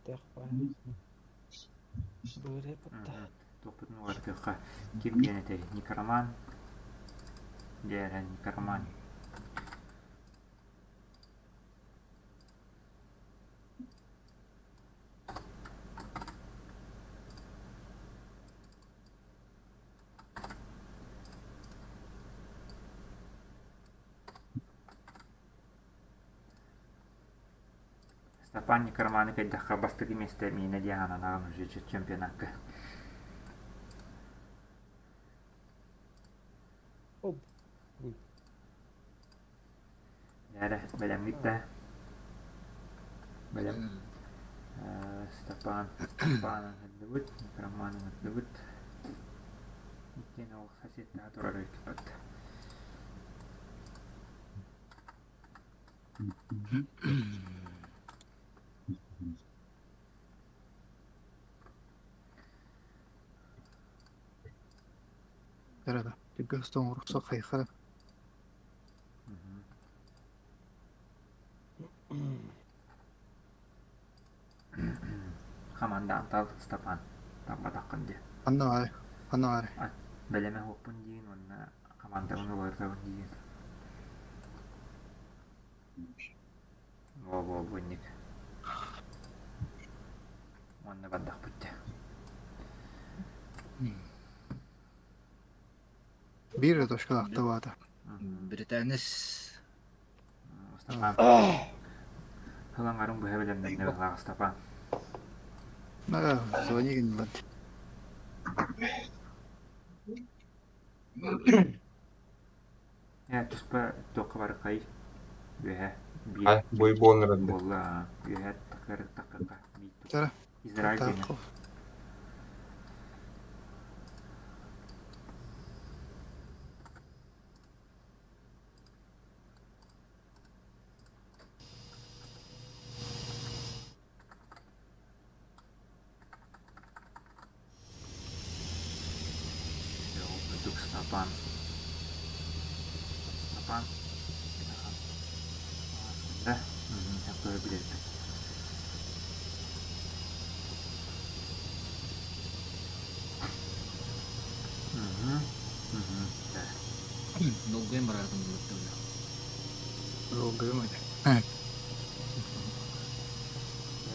Сүрдээх баҕайы. Быырай бытта. Туохпутун уҕарытыахха ким диэн этэй? Некроман? Дьэ, некроман. Степан Некроманы кэйдэххэ бастакы миэстэ миэнэ диэн ананаҕын уже чемпионакка. Оп. Эрэ, бэлэмҥит да? Бэлэм. Степан, Степан ыҥырдыбыт, Некроман ыҥырдыбыт. Иккиэн ол соседтаһа турар эбиппит. Эрэ, түггөс тоҥорукса хайхара. Хамандаантал Степан талбатаххын дии. Ханна баарый? Ханна баарый? Бэлэмэ суохпун диин уонна хамаандабын уларытабын диин. Во-во бу инник. Уонна бардахпыт дии. Биир эрэ точкалаах табаата. Британец Степан. Ылаҥарын быһа бэлэмнэннэ быһалаах Степан. Да, звони гыннылар. Ээ, туспа туохха барыкай үөһэ биир Бой буолан эрэллэр. буолла үөһэ такыр такырга биир Тара, Израиль диэни. Тарков. Ол курдук Стапан Стапан да көрө билэрбит. Долгуйан бараатын булаттыбына. Долгуйум этэ.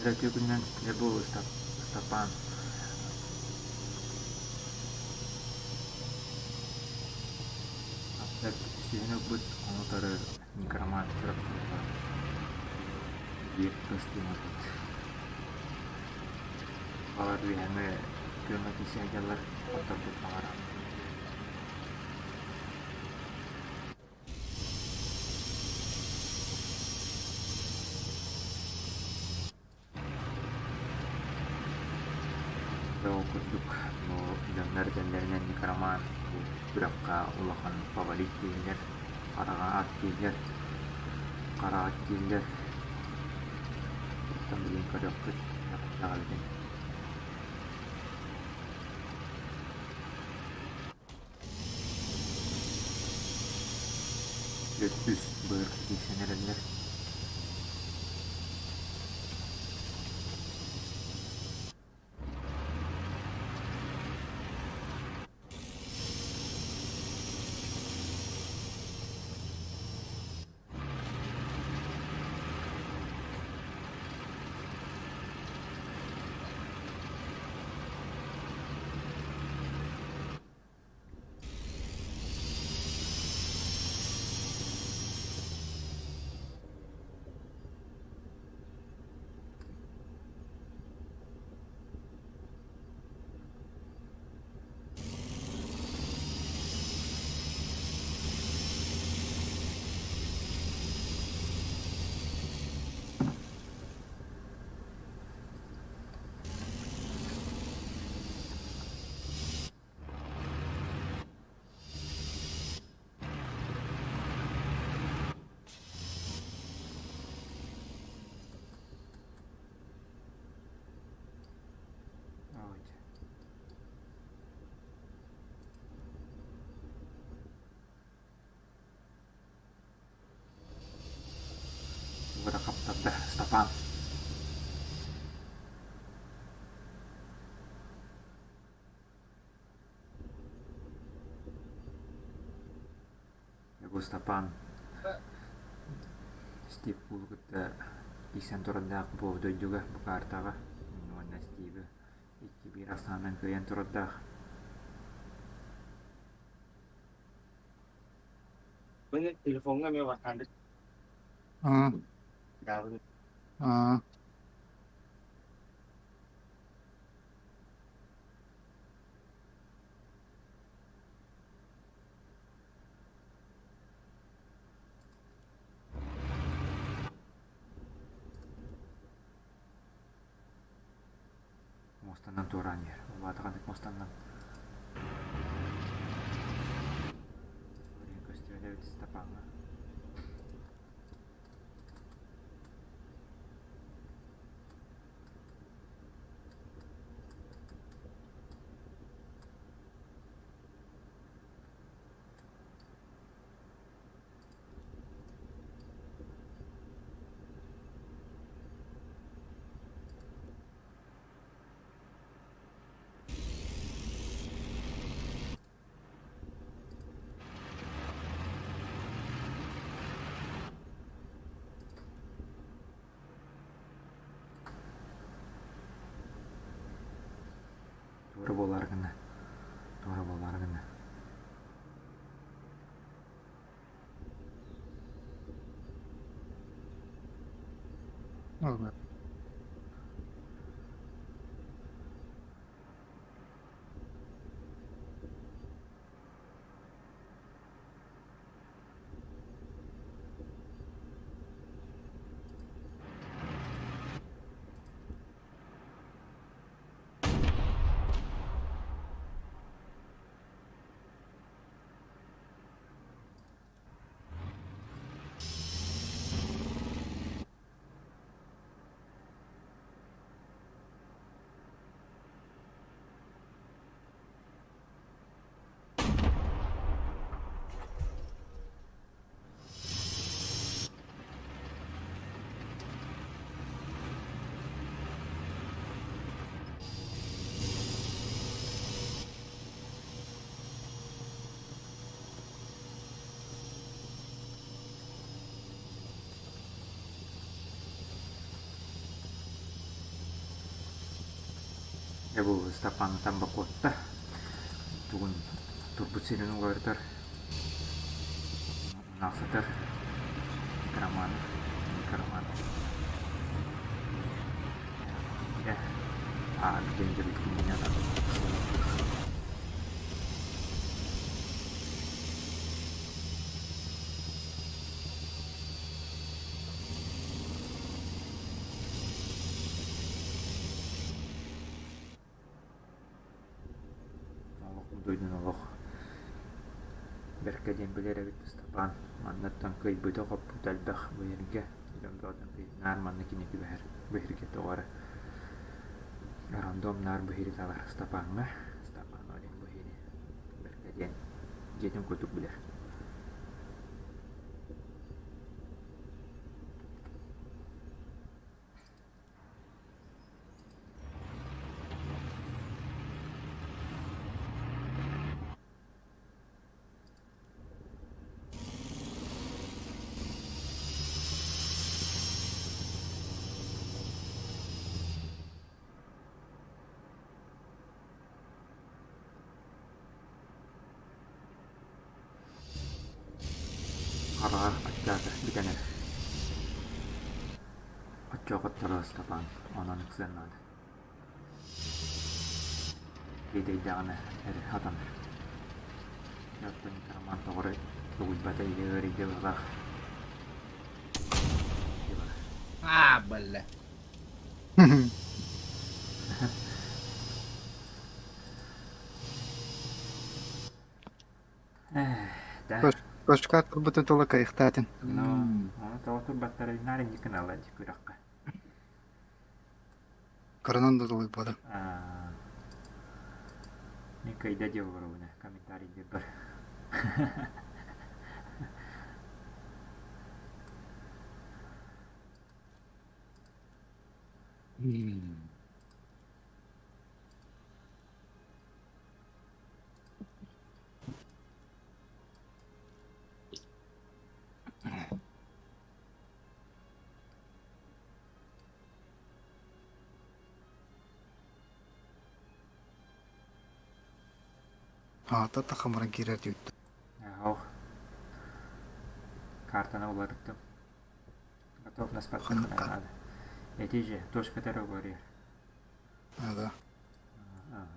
Эрэ күнүнэн дьэ бу Ыстапаан Сүүһүн ылбыт, ону утары некромант чурапчылара биир көстүүм ылбыт. Балар үөһэҥҥэ күөҥҥэ тиийсэ сылдьаллар, хотторбут баҕара. Дьэ ол курдук бу дьоннор этэллэринэн некроман бу күрэххэ улахан фаворит дииллэр, хараҕа ат дииллэр, хара ат дииллэр. Оттон билигин көрүөхпүт хайдах эбитин. Үс быар киирсэн эрэллэр. Ыстапаан Стив Кулу кытта исэн турардаах бу дойдуга, бу картаҕа уонна Стиви 2-1 ахсаанынан кыайан турардаах. Телефоҥҥа эмиэ баттаан Аа, аа. Муостанан туораан иһэр. Улаатаҕын муостанан. Көстүбэт эбит Степаҥҥа. Туора буолаары гынна. Туора буолаары гынна. Ол Дьэ бу Ыстапаантан бокуотта тугун турбут сирин уларытар, мунаахсытар Романов, Романов. Дьэ, аа бүтэн дьэбиттин Олох бу дойдуну олох бэркэ диэн билэр эбит Ыстапаан. Манныттан кыайбыта-хоппута элбэх бу иһиргэ. Дьон бөҕөтүн наар манна кини түбэһэр бу иһиргэ тоҕо эрэ рандом наар бу иһири талар Ыстапааҥҥа. Ыстапаан диэн бу иһири бэркэ диэн дьиэтин курдук билэр. Хараҕа аччаата бүтэн эрэр. Оччоҕотторо Ыстапаан онон ыксыан наада. Тиэтэйдэҕинэ эрэ хатанар. Оттон Роман тоҕо эрэ дугуйбата илэ ыарыйда быһыылаах. Аа, балла. Да. Точка турбутун тула кайыхтаатын. Ну, ону тоҕо турбаттара наар инник гыналлар дии күрэххэ. Кыранан да толуйбата. Мин кыайда диэ олоробун ээ, комментарийдыырбар. Аата тахамыран киирэр диэбиттэр. Ох. Картаны уларыттым. Готовность Ханнык подтвердить надо. Эти же, точка говори. Да. Ага.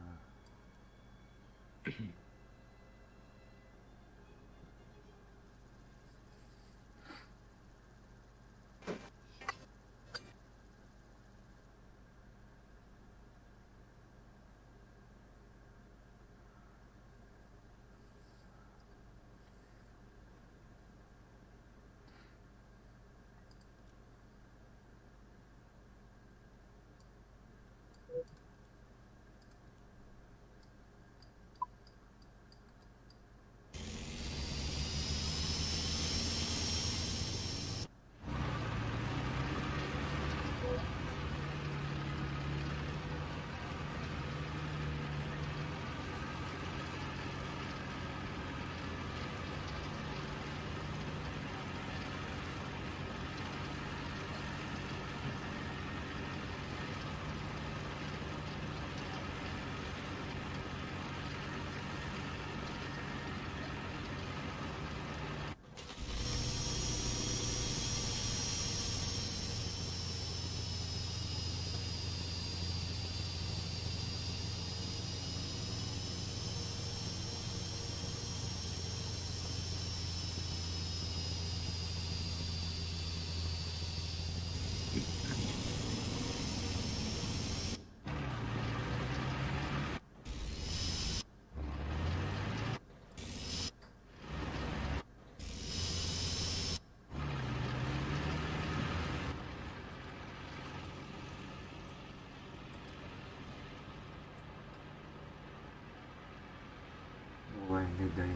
Ой, не дай.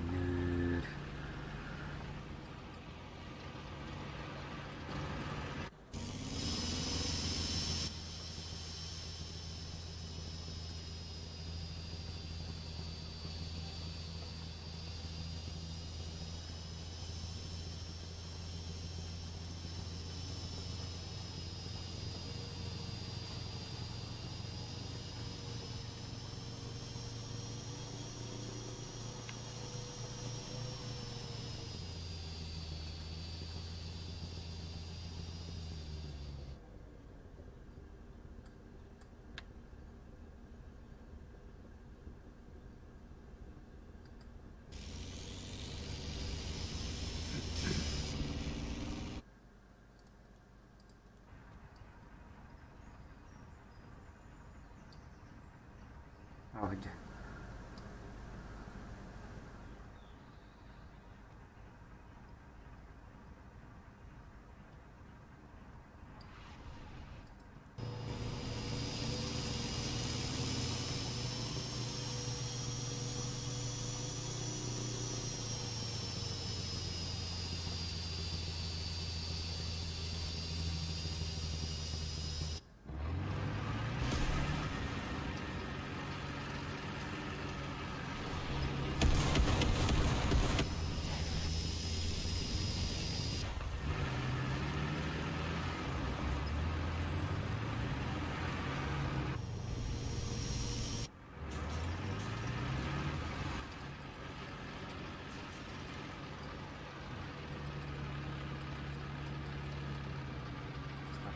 Ой.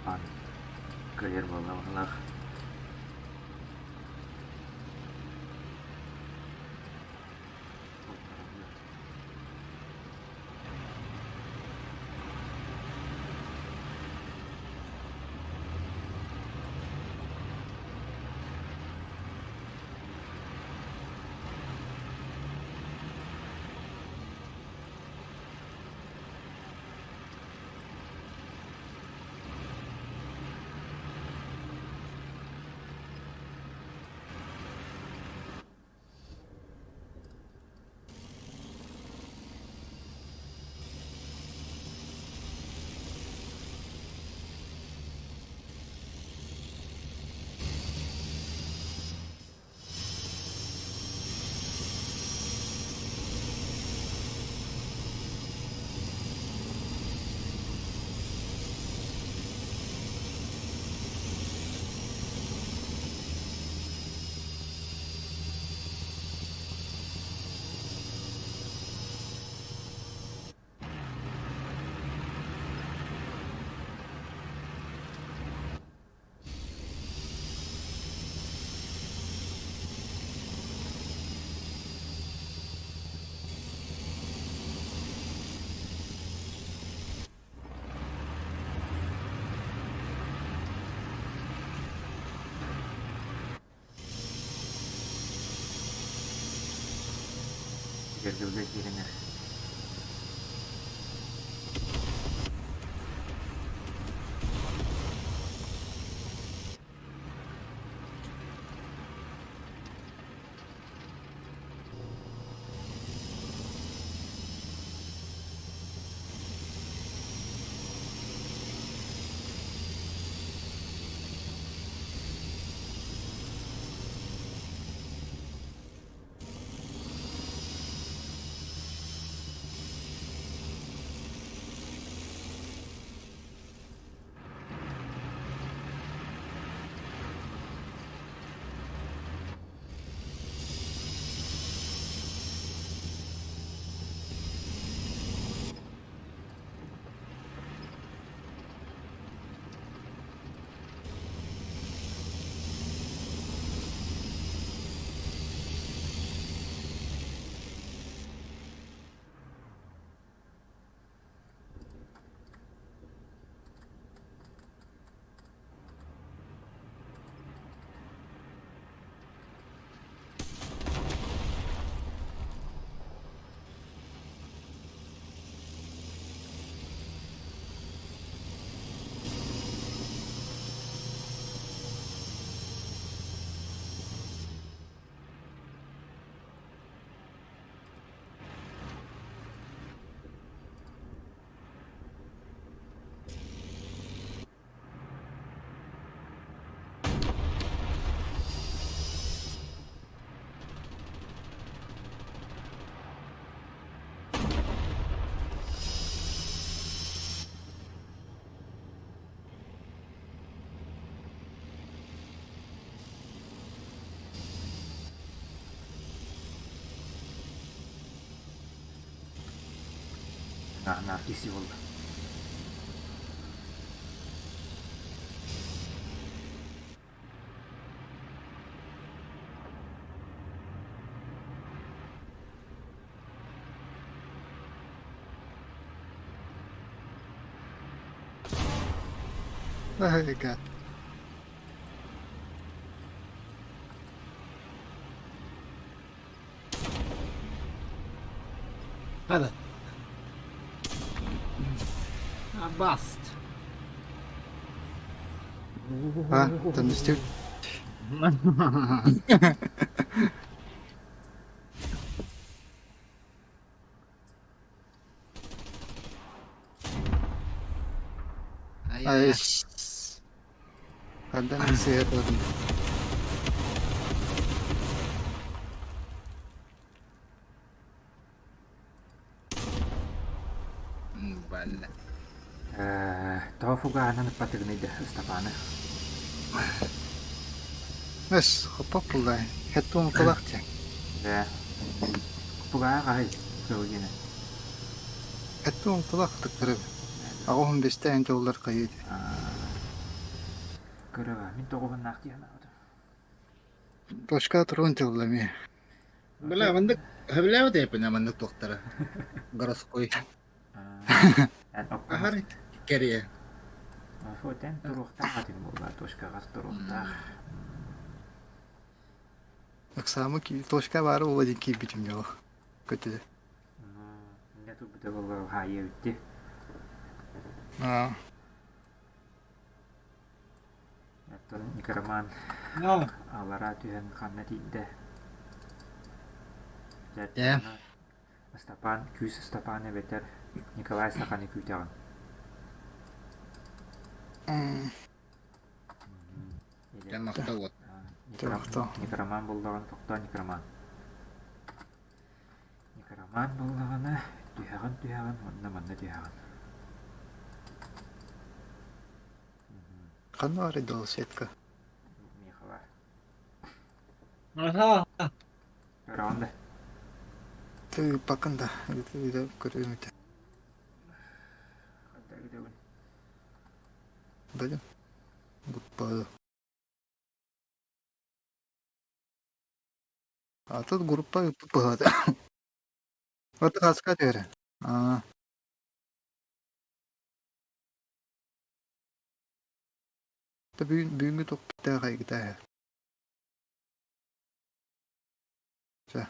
Степан. Кыайар буолла быһыылаах. Гердылга киирэн эр. Наар киси буолла. Oh God. Hadi. Bast. А, там не стиль. Ай, Ай, Хандан сыһыат ылатын. Балла. Тоҕо фугаһынан ыппатыгыный да Ыстапааны? Эс, хоппоп буллай. Хеттуун тулах диэн. Дэ. Фугаһа хаһый сылгины? Хеттуун тулах тыктырып. Аҕыһын бистээн дьоллор хайыы диэн. Көрөҕө, мин тоҕуһуннаах дии санаабытым. Точка турун тылла эмиэ. Бля, маннык сөбүлээбит эппин маннык туохтара. Городской. Аһар кэрийэ. Фотен туруохтаах этим буолла, точкаҕа туруохтаах. Оксамы точка баара буола диэн киирбитим дьоло. Көтүдэ. Инде турбута буолла хаайыы бүтти. Аа. Оттон Некроман аллараа түһэн ханна тиийдэ? Дьэ. Ыстапаан, күүс Ыстапаан эбэтэр Николай Саханы күүтэҕин. Дьэ, махтал уот. Некроман буллаҕына тохтоо Некроман. Некроман буллаҕына түһэҕин түһэҕин уонна манна түһэҕин. Ханна барый дол сетка? Миэхэ баар. Аха. Көрөҕүн да? Тыыппаккын да, ыыта көрүөм этэ. Ханна ыытабын? Дадым. Группа. А тут группа ыппыт Вот хаска түһэрэ. Аа. Бүгүҥҥү туохпуттаах айгытаа. Чэ.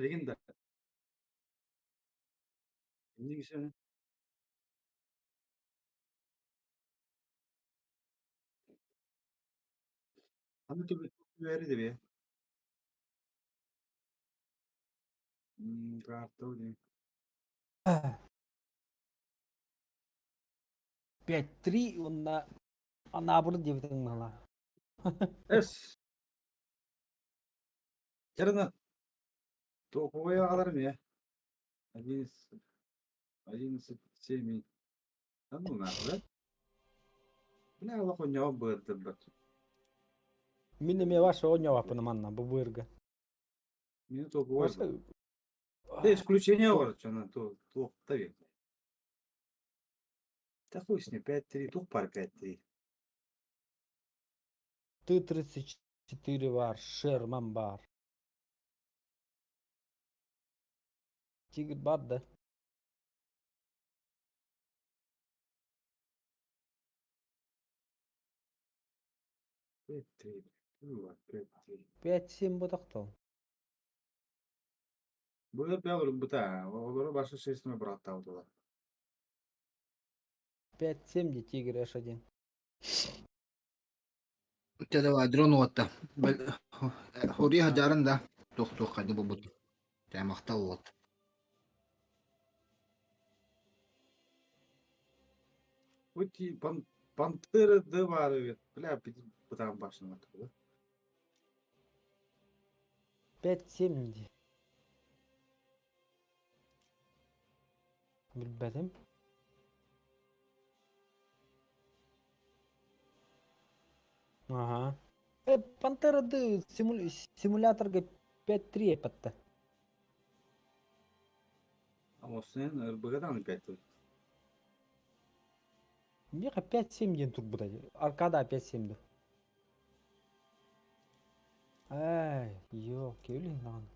Билигин да. Инник Аны түбэри дебе. Карта дии. 5-3 уонна Анаабыр диэбитиҥ мала. Эс. Чарына. Топовой аҕаларым ээ. 11, 11, 7. Да ну нахуй, да? Бля, олох онньоҕо быырдырбат. Мин эмиэ ваша оонньообаппын манна бу быырга. Мин топовой. Ваша Да исключение бар, чана, то туохта бит. Да хуй с ним, 5-3, тух пар 5-3. Т-34 бар, Шерман бар. Тигр бар да. 5-3, тух бар 5-3. 5-7 ботохтол. Бу бу олору баша 6 браттаабытылар. 5-7 де Тигр H1. Чэ давай, дрон уотта. Хоруй хадьарын да туох-туох хайда буолбут. Чэ махтал уот. Ути пантера да баар эбит. Бля, бытаан башына да. 5-7 дии. Билбэтим. Ага. Пантера Д симуляторга 5-3 эппэтте. Осен РБГ-дан 5 Миэхэ 5-7 диэн турбута. Аркада 5-7 ду. Эй, йоо, кэлин даҕаны.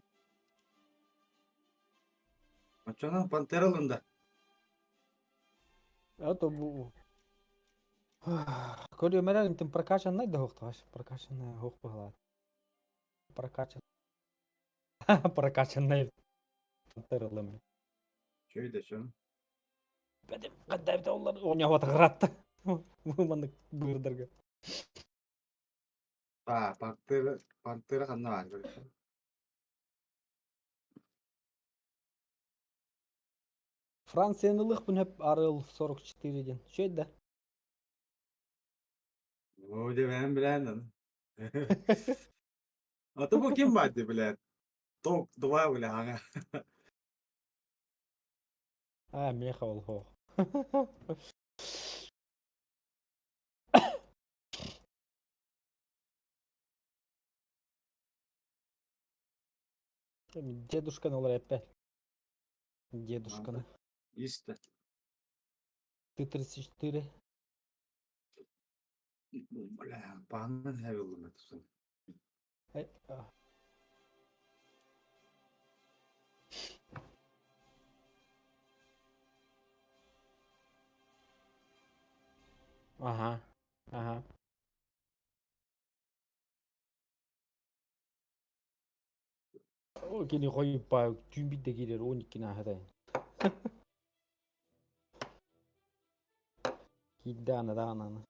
Оччонон Пантера ылында. Это бу... Көрүөмэрэ интим прокачанный да хуохтаҕаш. Прокачанный хуох быһалаат. Прокачан. Прокачанный Пантера ылым. Чөй да чөн. Бэдим, қандай олар оонньообатыгыратта. Бу маннык быырдарга. А, Пантера, Пантера ханна баар көрүөххэ. Францияны ылыахпын сөп Арыл 44 диэн. Үчүгэй да? Оо, дьэ бэйэм билээн аны. А то бу ким баар дии билээт? Ток два бля аҥа. А, миэхэ ол суох. Дедушканы олор эппэ. Дедушканы. Истэ. Т-34. Бля, паанан хэвиллым это Ага. Ага. Кини хойуппаа түүн биирдэ киирэр 12 ааһытай. Киирдэ аны даҕаны аны.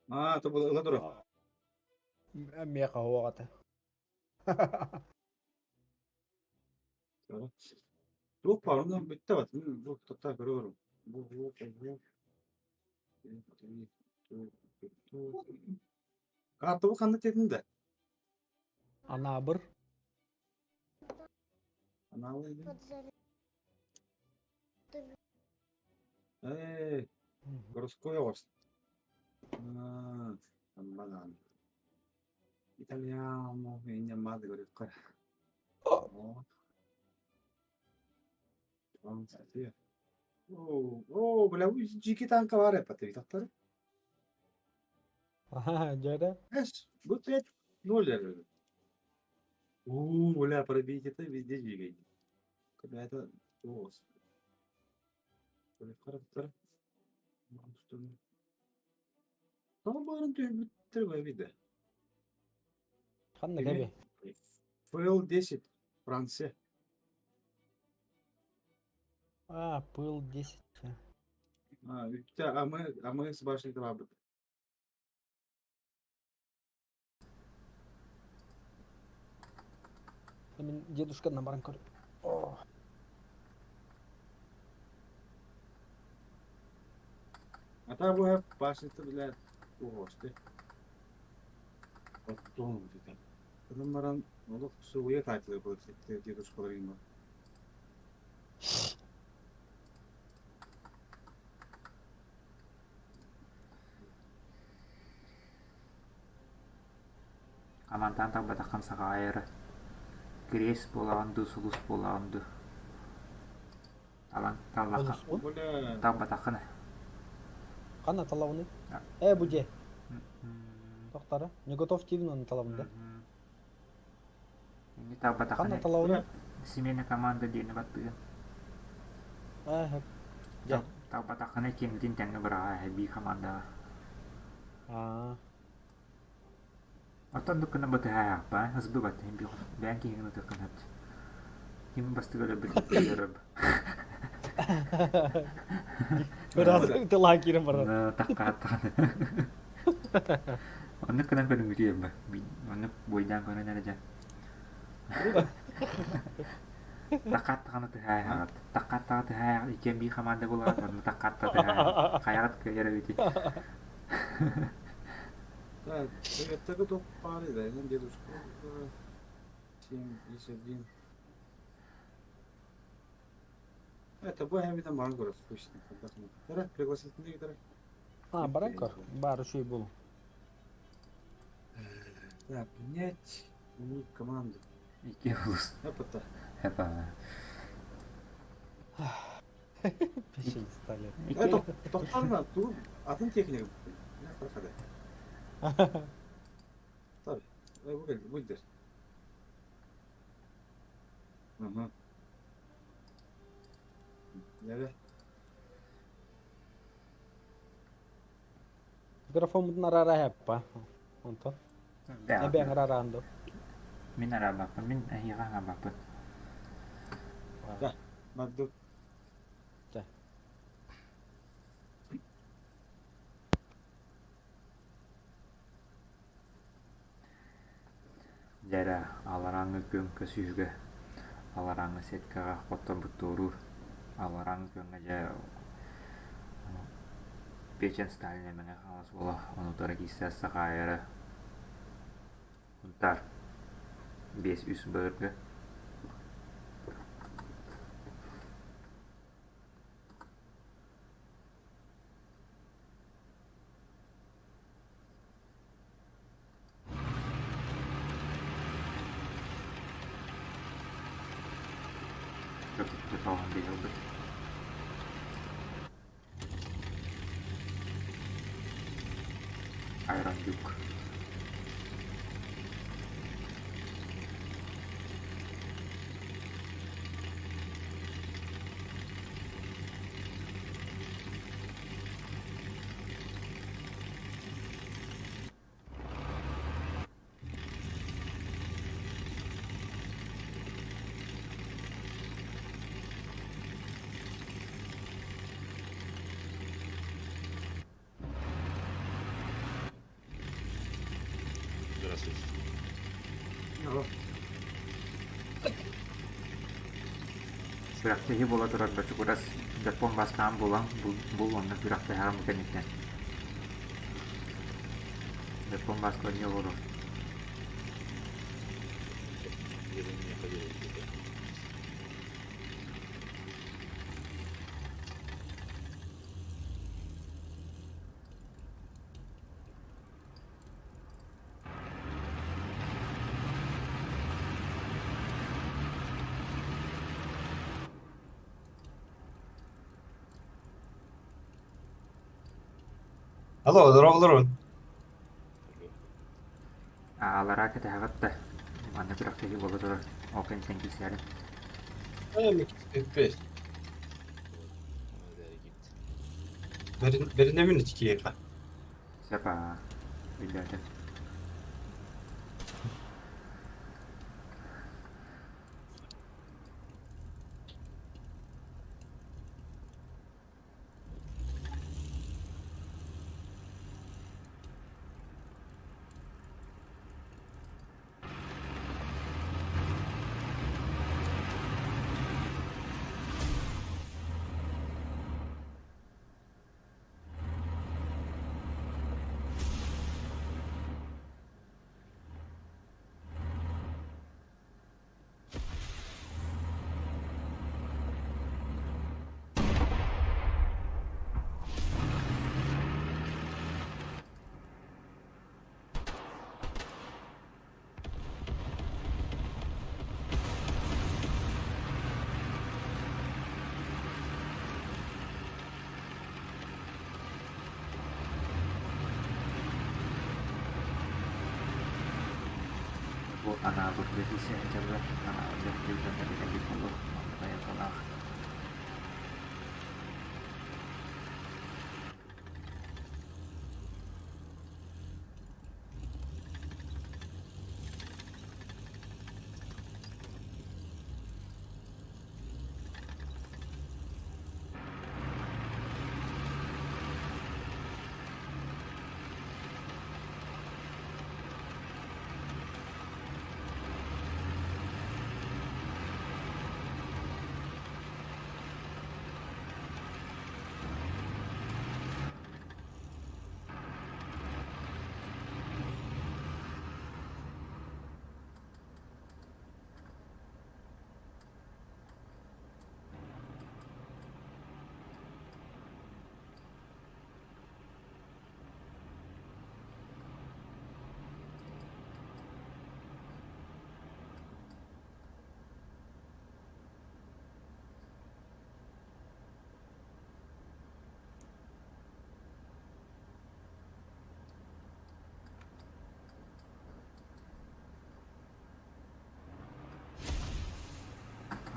А, то ыла тура. Миэхэ суох этэ. Туох баар онно бүттэ бат. Бу тотта көрө Бу бу бу. Карта бу ханнык тетин да? Анаабыр. Анаабыр. Э, городской оҕус. Банан. Итальяно, инньэ говорит. О, О, бля, дьики танка бар эппэт тахтар. Аха, дьэ Эс, бу 5-0 эрэ. У, бля, пробить это везде двигай. Когда это... О, Тоҕо баарын түһүбүттэр виде. Ханна Кими? кэби? ФЛ-10, Франция. А, пыл 10. А, үттэ, а мы с башней табабыт. Мин дедушка на баран көр. О, А та бу башня-то, блядь, угосты. Оттон это. Потом баран, олох суя тайтылы был дедушкаларым. Амантан талбатаххын саҕаайара, кириэс буолаҕын дуу, сулус буолаҕын дуу, талан таллахха Олус Бля, талбатаххына Ханна талабыный? Э, бу дьэ. Тохтара. Не готов тивнаны талабын да. Инни талбатаххына Ханна талабыный? Смена команда диэни баттыгын. Э, дьэ. Талбатаххына киммитин тэҥҥэ быраҕаа эбии командаҕа. Аа. Оттон оннук гынан батыһаайахпа, СБ баттыһын бэйэҥ киһигин ытыаххын сөп. Ким бастыгы өлөрбүт өлөрөм. Ыраас тылаан киирэн барар. Такка Оннук гынан көрүҥүтүйэм ба. Оннук буойдаан көрөн эрэ дьэ. Таккааттаҕына тыһаайаҕыт. Таккааттаҕа тыһаайаҕыт иккиэн биир хамаанда буолаҕыт, онно таккаатта тыһаайаҕыт. Хайаҕыт кыайар эбитий? Так, это готов пары, да, дедушка. 71. Это бу эбитен баран көрөр скучно. Тара, пригласительный тара. А, баран көр. Бар үчүгэй буолуо. Так, принять команду. Икки улус. Опа-та. Это... Печень стали. Это тохтарна, ту атын техника. Не проходи. Tabii. Bu geldi, bu gider. Hı. Нere? Микрофоммутун араара эһэппа. Онтон. Эбэҥ арараан дуу. Мин араабаппын, мин эһиэхэ аһаабаппын. Да, Магдут. Да. Дьэ эрэ, алларааҥҥы күн көсүүгэ, алларааҥҥы сеткаҕа хотторбут туоруур, алларааҥҥы күҥҥэ дьэ Печень Сталина Мэҥэ Хаҥалас уола ону утары киирсэр Сахаайара Сунтаар 5-3 былыргы Ылбыт Айрон Дюк Здравствуйте. Күрэхтэһии буола турар бочугурас дьоппуон бастаан булан бул уонна күрэхтэһэҕин кэнниттэн Дьоппуон бааска онньуу олорор. Где-то меня ходили где-то. Алло, здорово, здорово. Аалара кэтэһэҕит да манна күрэхтэһии буола турар ол кэнниттэн киирсээрин Пес. Бэринэбин ичкиэхэ. Сөп аа өйдөөтүм. Бу анаабырга киирсэ сылдьаллар, анаабырга киирдэннэр эбит буолуо, маннык айылҕалаах.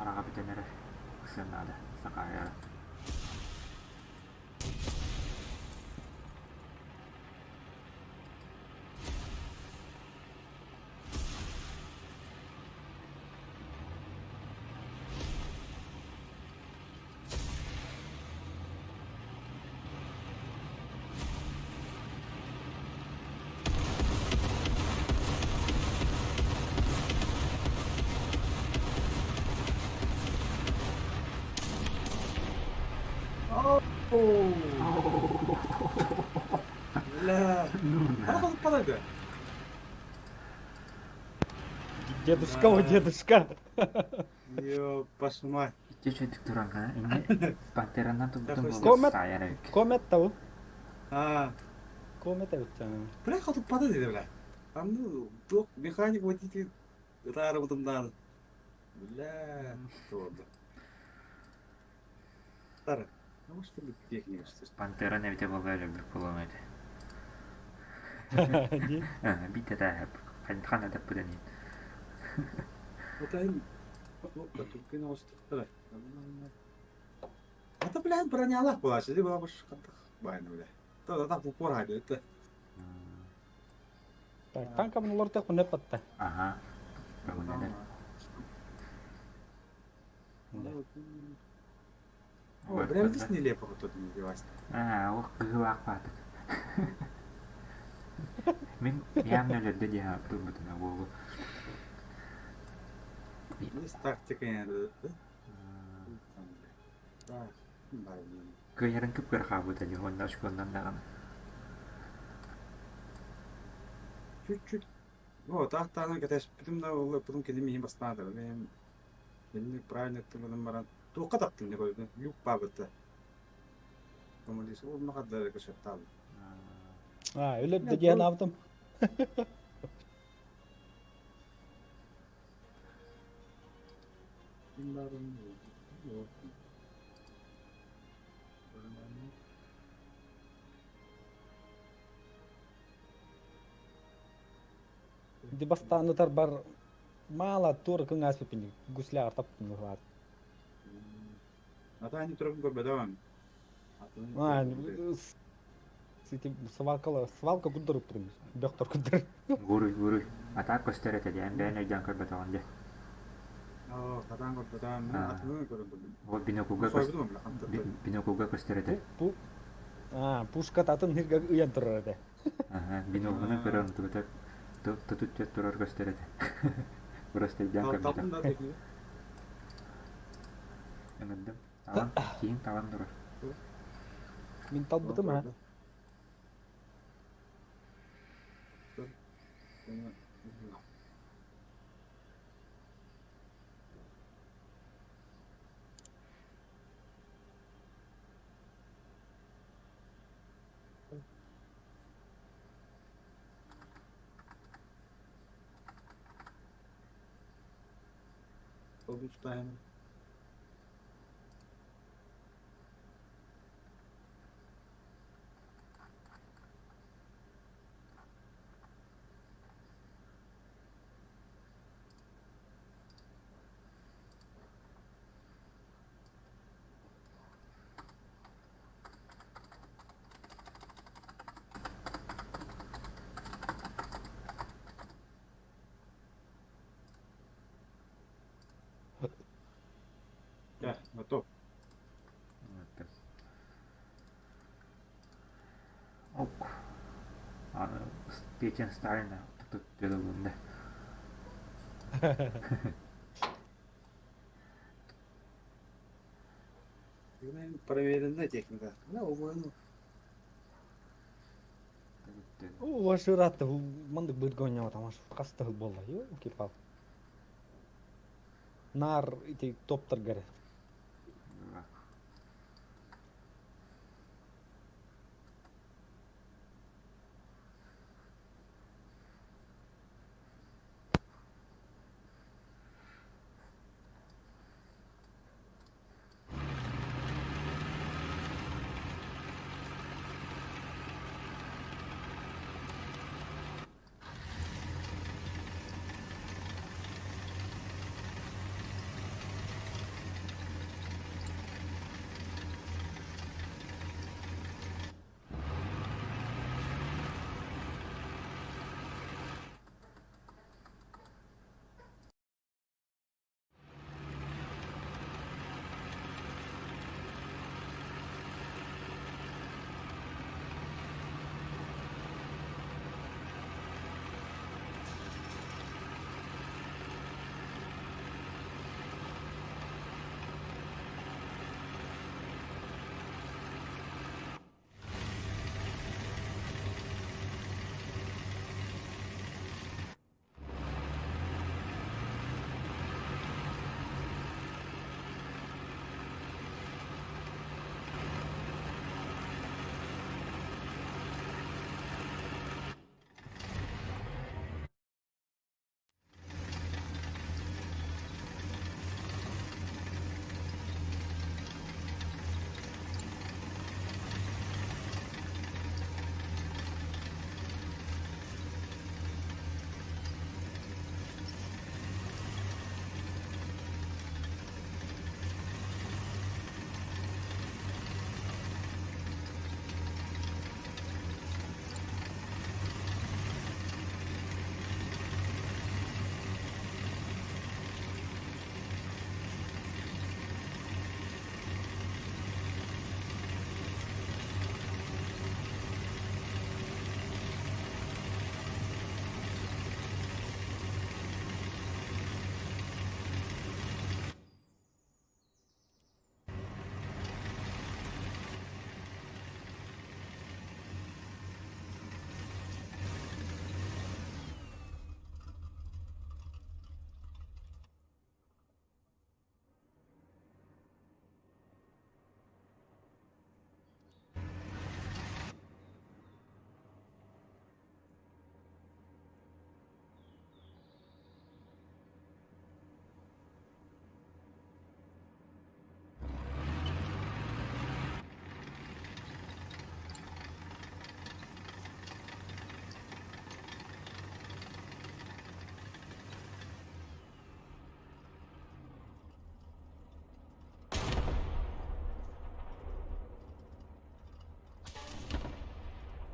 Хараҕа бүтэн эрэр, ыксыан наада, сахаайара. Бля. Ну Она подойдет. Дедушка, о, дедушка. Ёп, вашу мать. Икки үчүгдүк туран гына инньэ пантеранан турбутун Такой буолуо Комет, саайар эбиккин. комет того. А, Комет эбит. бля, хоту подойди, бля. Там, ну, док, механик, водитель, рары Бля, то да. Тара, ну что ли техника, что ли? Пантеран эбитэ буолла өлөрбүт буолуом этэ. Дии. Биитэ тааһап ханна таппытын иһин. Вот они, Это, блядь, бронялах была, сиди была бы байна, бля. То там упор это. Так, танкабын олортуохпун сөп батта. Аха. Көҥүллэнэр. О, бля, здесь нелепо вот тут не девайс. Аа, ол кыһылаах баатык. Мин явно өлөрдө диэн турбутуна буолу. Здесь тактика не да? Да, Кыайарын кып-кыра хаалбыта дии уонна очкуоннан даҕаны. Чуть-чуть. Вот, ахтааны кэтэспитим да ол потом кини миһин бастаата. Мен инник правильно тылынан баран туохха таптым не көрдүм. Люк баабыта. Коммунист ол махаддара көсөттаабыт. А, өлөрдө диэн аабытым. Ди бастаан ытар бар маала туора кыҥааспыппын гусляҕар таптым быһылаат. Ата они турабын көрбөтөм. А, ити свалкала, свалка курдуруп турум. Бөхтөр курдур. Гуруй, гуруй. Атаак көстөр этэ диэн бэйэн өйдөөн көрбөтөҕүн дии. Оо, сатаан көрбөтөм. Атыны көрөн көрдүм. Ол бинокулга бинокулга көстөр этэ. Бу А, пушка атын сиргэ ыйан турар этэ. Аха, биноклунан көрөн тугута тутут турар көстөр этэ. Просто өйдөөн көрбөтөх. Ыҥырдым. Талан, киин талан турар. Мин талбытым ha. Тутаем. Аны Петя Сталина тутулунна. Проверенная техника. Да, увы. Вашыратты мындык быргоньо тамаш хасты болла. Ёлки-пал. Нар ити топтар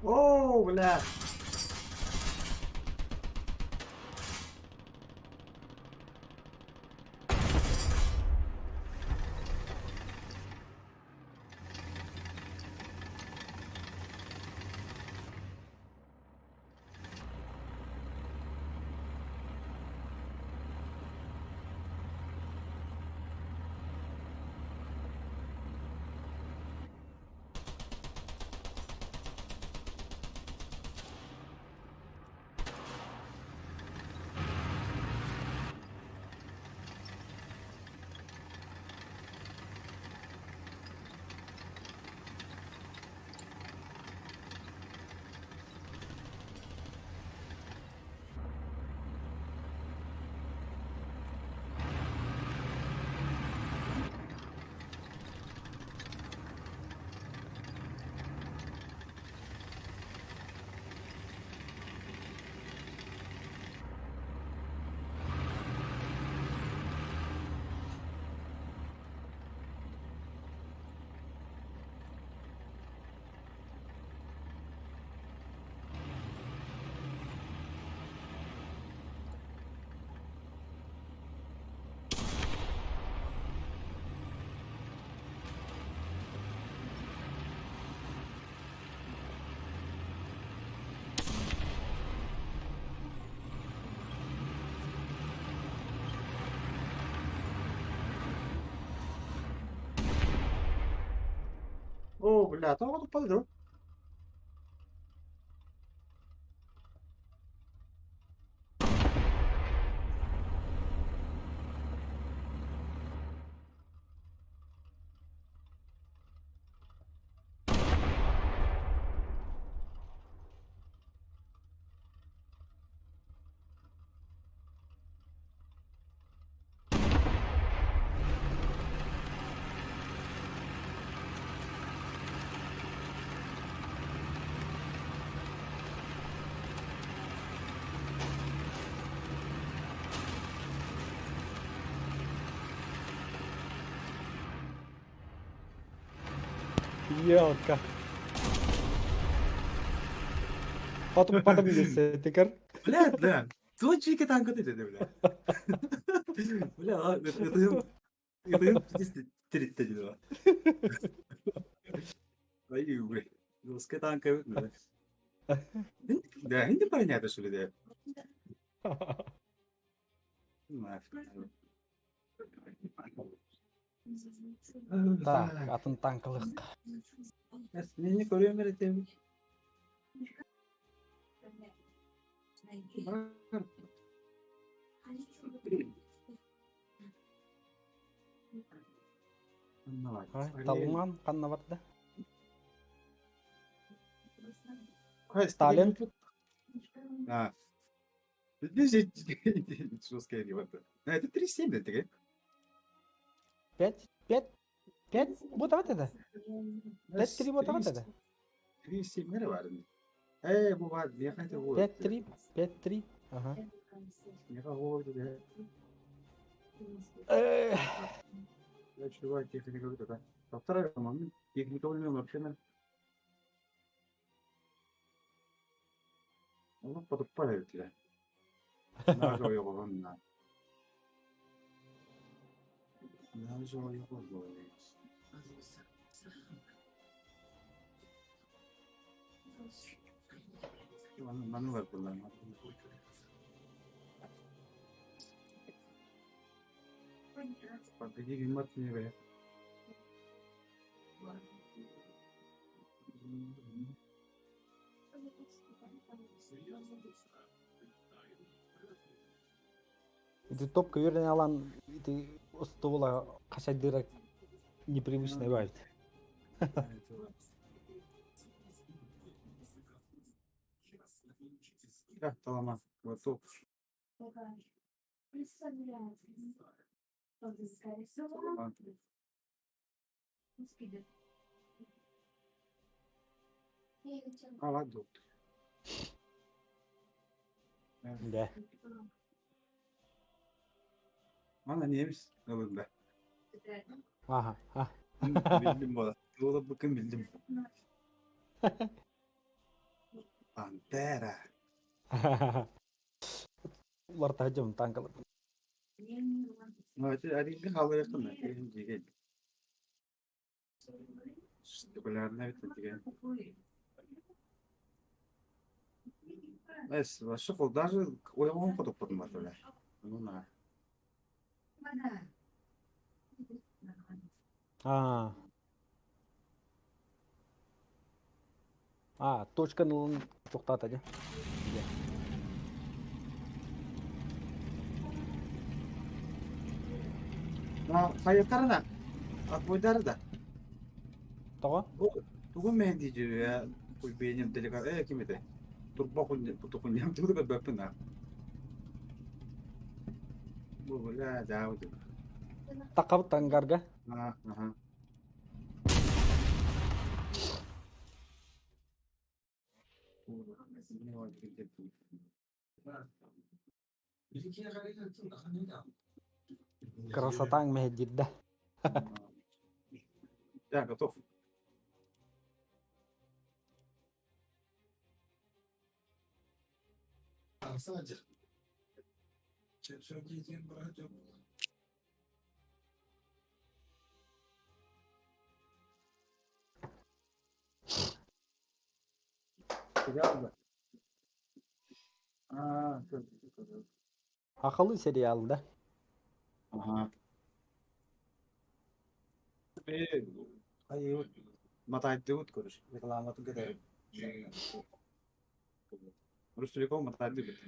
О, бля. О, бля, тоҕо туппата дуо? Елка. Потом потом десетикер. Бля, да. Точники танка ты бля. Бля, это это 32. Ай, бля. Русская танка. Да, не понятно, что ли, да. Нафиг. Так, атын танкалык. Мени көрүөм эрэ Талман ханна барда? Сталин. А. Здесь жесткая реванта. Это 3,7 да, ты 5, 5, 5, вот давай тогда. 5-3 вот давай тогда. 3,7 эрэ баар. Ээ, бу баар, миэхэ это вот. 5-3, 5-3. Ага. Миэхэ вот, да. Я чувак, техника вот это. Повторяю, мам, техника у меня вообще на. Ну, подупали тебя. Нажал его, на. Нажал его, Манна бар буолла. Погоди, гиммат не бе. Ити топка үөрэн алан ити остуола хасайдыра непривычный бывает. Да, талама. Вот топ. А, ладно. Да. Ана немец ылында. Ага. А. Билдим бола. Тула букын билдим. Пантера. Улар тахжым танкалар. Ну, это аринги халырыкын, эм деген. Популярный бит деген. Эс, вообще кол даже ойгон кодуп кодум бар эле. Ну на. А. А, точканы тоқтата де. На хайыктарына. Отбойдары да. Тоҕо? Тугун мен дижи куйбенем делегат э ким эте? Турба кун тукун тугу бөппүн а. Бу бля жаабы. Тақабыт ангарга. Ага. Красотаң мехеддирде. Я готов. Сериал А, Ақылы сериал да. Ага. Матайдыбыт көрүс. Рекламатын кытары. Ростелеком матайдыбыт.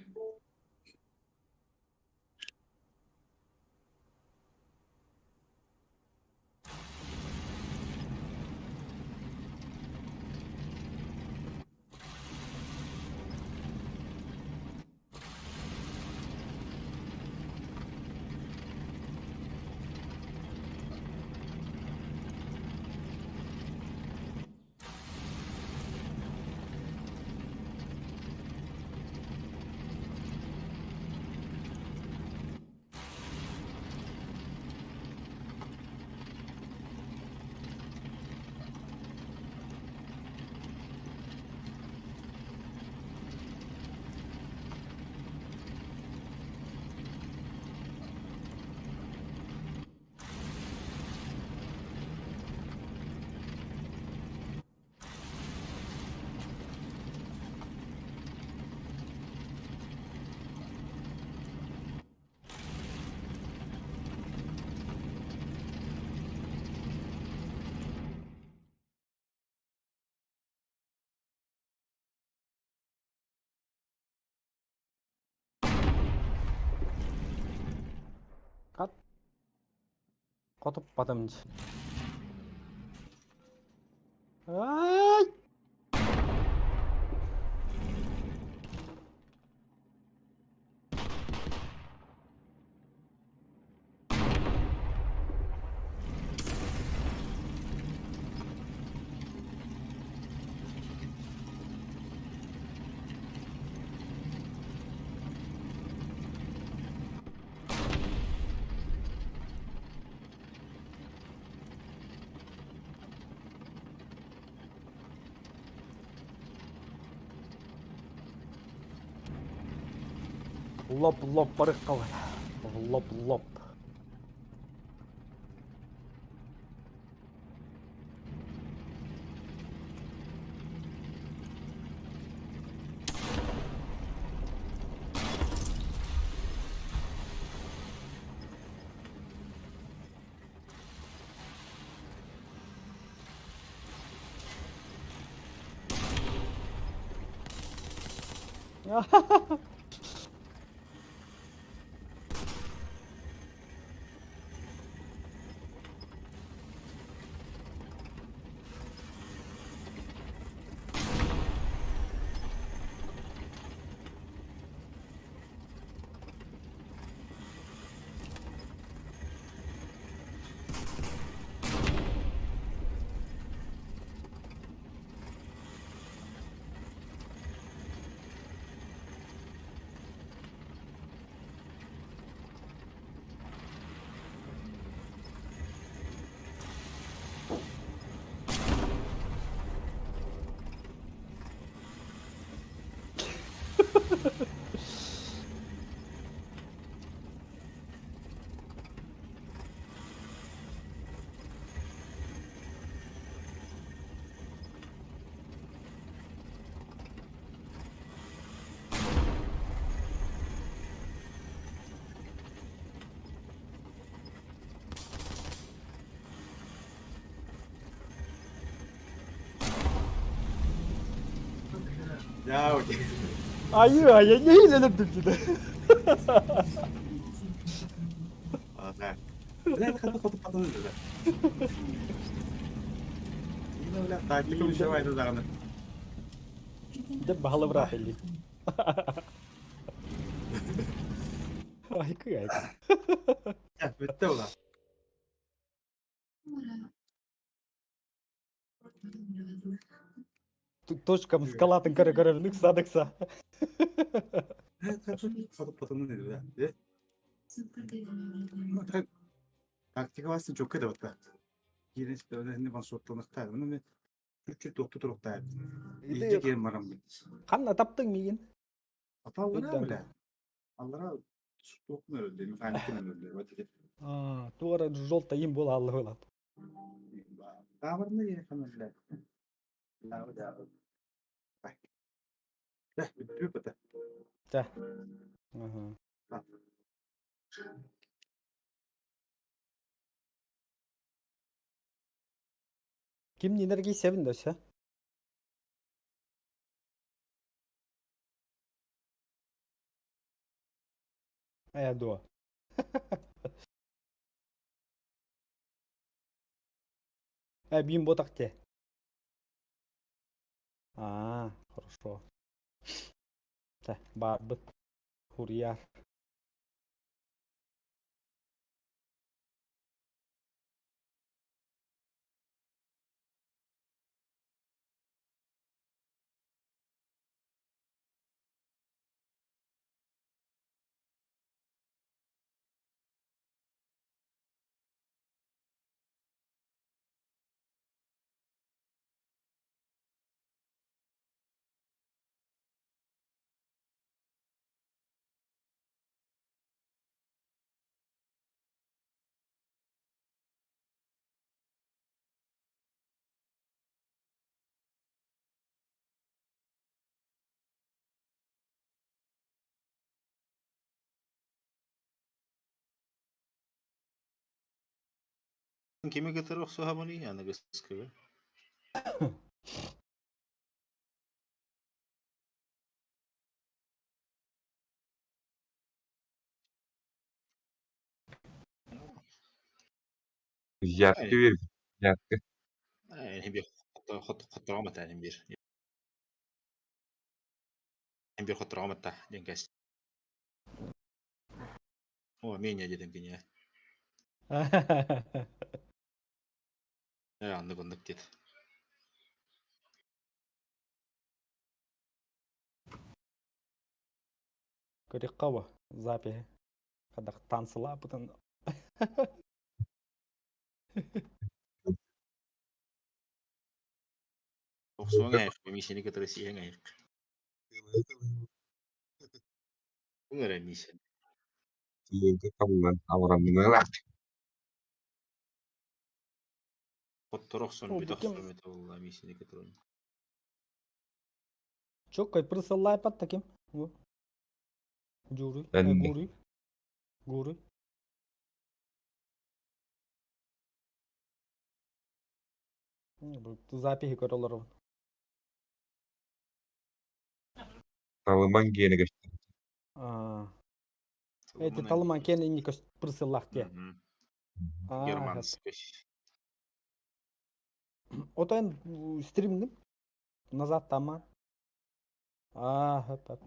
Хат. Хотуппатым дии. Ай! Лоп-лоп барыххалар. Лоп-лоп. Я окей. Айыы, айа, не илэлэрдим дии. А, да. Бля, хата хоту потом да. Ну, бля, тактика вышивает даҕаны. Дьэ баһылыбыраах илли. Айкы айкы. Бүттэ була. Точкам скалатын көрө-көрө ыкса ыкса. Тактика басын чөккө да батта. Киирин ваншоттанахтар. Оны мен чуть-чуть тоқту туруктаар. Иди киирин барам. Ханна таптың миигин? Ата ура бля. Аллара тоқтун өлдү, механиктен өлдү. Вот эти. Туора желто им була алла булат. Табарны я хана бля. Да, да. Да, бүттү бата. Да. Ага. Ким энергии себин да все? Дуо. Бим ботах те. А, хорошо. Тэ, баарбыт. Курьер. Кими кытары охсуһабыный аныгыскыга? Взятка биэрбит, взятка. Хоттороо этэ биир. Биир хоттороо этэ диэн кэс. О, менее диэтим киниэ. Ээ, оннук оннук диэт. Көрүөххэ запиһи. Хадах танцылаабытын. Охсуоҥ ээх, миисэни кытары сиэҥ ээх. Бұл эрэ миисэни. Тыллан абыраннылар. Хотторо охсон О, бүтэ бу ким? охсон этэ буолла миисэни кытары. Чоккай прысыллаайпат таким. Бу. Дьууруй. Бен Гууруй. Гууруй. Бу запиһи көрө олоробун. Талыман гиэнэ көстөр. Аа. Эти талыман киэн инни көс прысыллах диэ. Аа, Германский. Отон стримним. Назад тама. Аа, хөп хөп.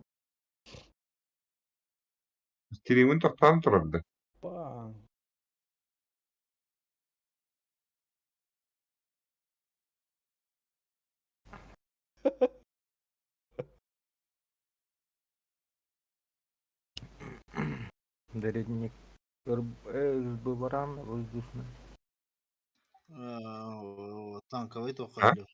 Стримин тохтоон турарда. Па. Древний РБ баран воздушный. Танковый А? тоқайлы.